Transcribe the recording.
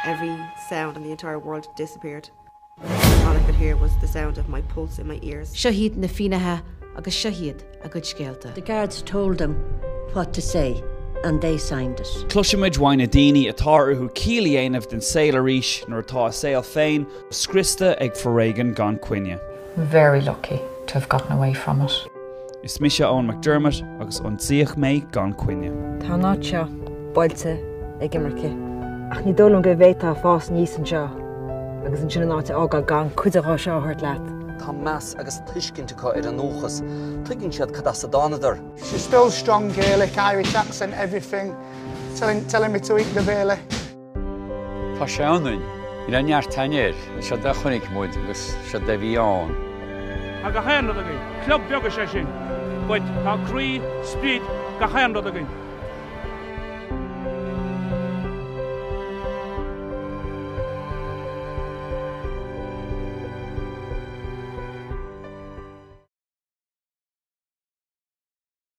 Every sound in the entire world disappeared. All I could hear was the sound of my pulse in my ears. Seo iad na finnéithe agus seo iad a gcuid scéalta. The guards told them what to say and they signed it. Cloisfimid uaidh na daoine atá orthu ciall a dhéanamh den saol arís nuair atá a saol féin scriosta ag foréigean gan coinne. Very lucky to have gotten away from it. Is mise Eoghan McDermott agus ionsaíodh mé gan coinne. Tá an áit seo buailte ag imirce, ach ní dóigh liom go bhféadfá fás aníos anseo agus ansin an áit a fhágáil gan cuid de seo a thabhairt leat. Tá meas agus tuiscint acu ar a ndúchas, tuigeann siad cad as a dtánadar. She's still strong Gaelic, Irish accent, everything, telling, telling me to eat the bhéile. Tá sé ionainn. Níl aon neart againn air. Seod é a chonaic muid agus seod é a bhí ann. Tá gach aon rud againn. Club beag is ea sin. But tá croí, sprid, gach aon rud againn.